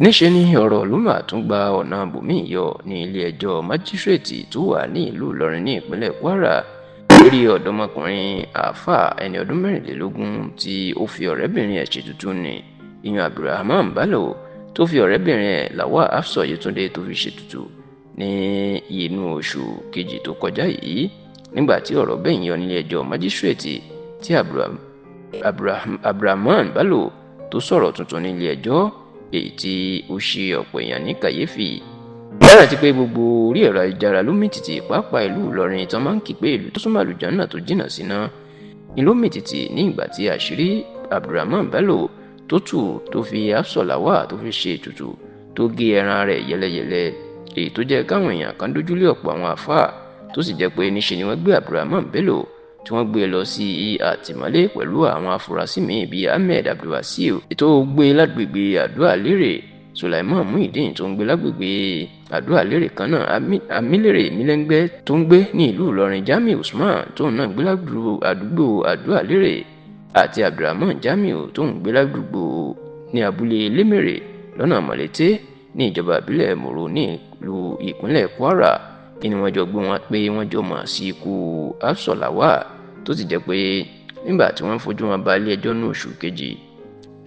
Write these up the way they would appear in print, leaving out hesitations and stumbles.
Níṣẹ́ ni ọ̀rọ̀ ló mà tún gba ọ̀nà bòmíì yọ ní ilé-ẹjọ́ májísrèétì tó wà ní ìlú Ìlọrin ní ìpínlẹ̀ Kwara lórí ọ̀dọ́mọkùnrin àáfàá ẹni ọdún 24 tí ó fi ọ̀rẹ́bìnrin ẹ̀ ṣètùtù ní ìyẹn Abdulrahman Bello tó fi ọ̀rẹ́bìnrin ẹ̀ Lawal Hafsat Yetunde tó fi ṣètùtù ní inú oṣù kejì tó kọjá yìí nígbà tí ọ̀rọ̀ bẹ́yìn yọ nílé ẹjọ́ májísrèétì tí Abdulrahman Bello tó sọ̀rọ̀ tuntun nílé ẹjọ́ èyí tí ó ṣe ọ̀pọ̀ èèyàn ní kàyéfì. Lára ti pé gbogbo orí ẹ̀rọ ayélujára ló mì tìtì, pàápàá ìlú Ìlọrin tán máa ń kí pé ìlú tó súnmọ́ àlùjánnà tó jìnnà síná ni ló mì tìtì ní ìgbà tí àṣírí Abdulrahman Bello tó tù tó fi Hafsat Lawal tó fi ṣe ètùtù tó gé ẹran rẹ̀ yẹlẹyẹlẹ, èyí tó jẹ́ káwọn èèyàn kan dójúlé ọ̀pọ̀ àwọn àáfàá, tó sì jẹ́ pé níṣe ni wọ́n gbé Abdulrahman Bello tí wọ́n gbé lọ sí àtìmọ́lé pẹ̀lú àwọn afurasí míì bíi Ahmed Abdulwasiu tó gbé lágbègbè Àdúrà Lérè, Sulaiman Muideen tó ń gbé lágbègbè Àdúrà Lérè kan náà, Amílérè Mílẹ́ngbẹ́ tó ń gbé ní ìlú Ìlọrin, Jamiu Usman tó ń náà gbé ládùúgbò Àdúrà Lérè àti Abdulrahman Jamiu tó ń gbé ládùúgbò ní abúlé Lémèrè lọ́nà Mọ̀lété ní ìjọba ìbílẹ̀ Mòró ní ìlú ìpínlẹ̀ Kwara. Kí ni wọ́n jọ gbé wọn pé wọ́n jọ mọ̀ sí ikú Hafsat Lawal, tó sì jẹ́ pé nígbà tí wọ́n fojú wọn ba ilé ẹjọ́ ní oṣù kejì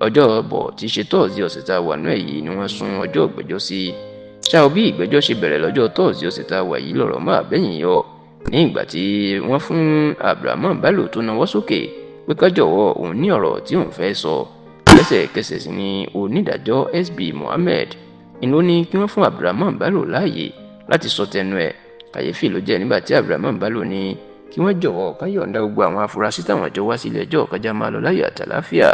ọjọ́ ọ̀bọ̀ tí í ṣe tọ́ọ̀sì ọ̀sẹ̀ tá a wà náà yìí ni wọ́n sún ọjọ́ ìgbẹ́jọ́ sí. Ṣá o, bí ìgbẹ́jọ́ ṣe bẹ̀rẹ̀ lọ́jọ́ tọ́ọ̀sì ọ̀sẹ̀ tá a wà yìí lọ̀rọ̀ máa bẹ́yìn yọ ní ìgbà tí wọ́n fún Abdulrahman Bello tó nawọ́ sókè pé ká jọ̀wọ́, òun ní ọ̀rọ̀ tí òun fẹ́ sọ. Lẹ́sẹ̀kẹsẹ̀ sí ni onídàájọ́ SB Mohammed ni ló ní kí wọ́n fún Abdulrahman Bello láàyè láti sọ tẹnu ẹ̀. Kàyéfì ló jẹ́ nígbà tí Abdulrahman Bello ní kí wọ́n jọ̀wọ́ ká yọ̀ǹda gbogbo àwọn afurasí táwọn jọ wá sílé ẹjọ́ kájá máa lọ láyọ̀ àtàláfíà.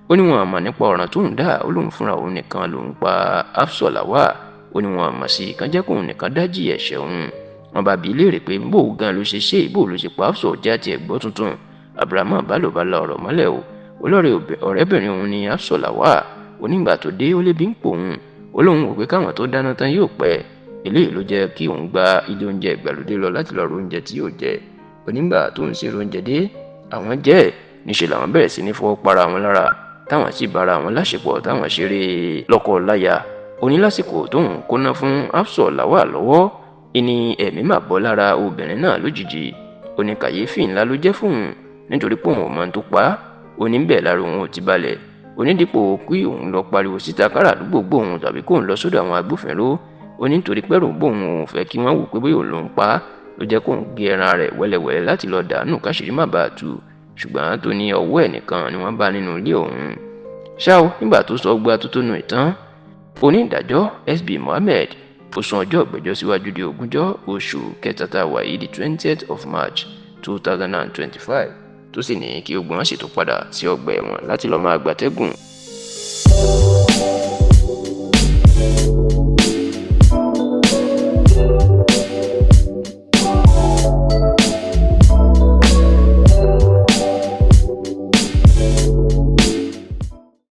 Ó ní wọn àmọ̀ nípa ọ̀ràn tó ń dá, ó lóun fúnra òun nìkan lòun pa Hafsat Lawal. Ó ní wọn àmọ̀ sí kan jẹ́ kóun nìkan dájì ẹ̀ṣẹ̀ òun. Wọn bá bi léèrè pé bó gan ló ṣe ṣe, bó ló ṣe pa Hafsat jẹ́ àti ẹ̀gbọ́ tuntun. Abdulrahman Bello bá la ọ̀rọ̀ mọ́lẹ̀ o, olórí ọ̀rẹ́bìnrin òun ni Hafsat Lawal. Onígbà tó dé ó lébi ń pò òun, ó lóun wò pé káwọn tó dáná tán yóò pẹ́, eléyìí ló jẹ́ kí òun gba ilé oúnjẹ ìgbàlódé lọ láti lọ ro oúnjẹ tí yóò jẹ. Onígbà tó ń ṣe oúnjẹ dé àwọn jẹ́ níṣẹ́ làwọn bẹ̀rẹ̀ sí ní fọwọ́ para wọn lára, táwọn sì bára wọn láṣepọ̀, táwọn ṣeré lọ́kọ láya. Oní lásìkò tóun kóná fún Hafsat Lawal lọ́wọ́ ìní ẹ̀mí mà bọ́ lára obìnrin náà lójijì. Ó ní kàyéfì ńlá ló jẹ́ fóun nítorí pé òun ò mọ tó pa á. Ó ní bẹ́ẹ̀ lára òun ò ti balẹ̀. Onídìpọ̀ kí òun lọ pariwo síta kára àdúgbò gbóhùn tàbí kóun lọ sọ́dọ̀ àwọn agbófinró. Ó ní nítorí pẹ́rù bóun òun fẹ́ kí wọ́n wò pé bóyá òun ló ń pa á ló jẹ́ kóun gé ẹran rẹ̀ wẹ́lẹ́wẹ́lẹ́ láti lọ dànù káṣírí má bàa tú, ṣùgbọ́n tó ní ọwọ́ ẹ̀ nìkan ni wọ́n bá nínú ilé òun. Ṣá o, nígbà tó sọ gba tó tónu ìtàn, onídàájọ́ SB Mohammed ó sún ọjọ́ ìgbẹ́jọ́ síwájú di ogúnjọ́ oṣù kẹta tá a wà yìí, the 20th of March 2025, tó sì ní kí ogun wọn sì tó padà sí ọgbà ẹ̀wọ̀n láti lọ́ọ́ máa gbatẹ́gùn.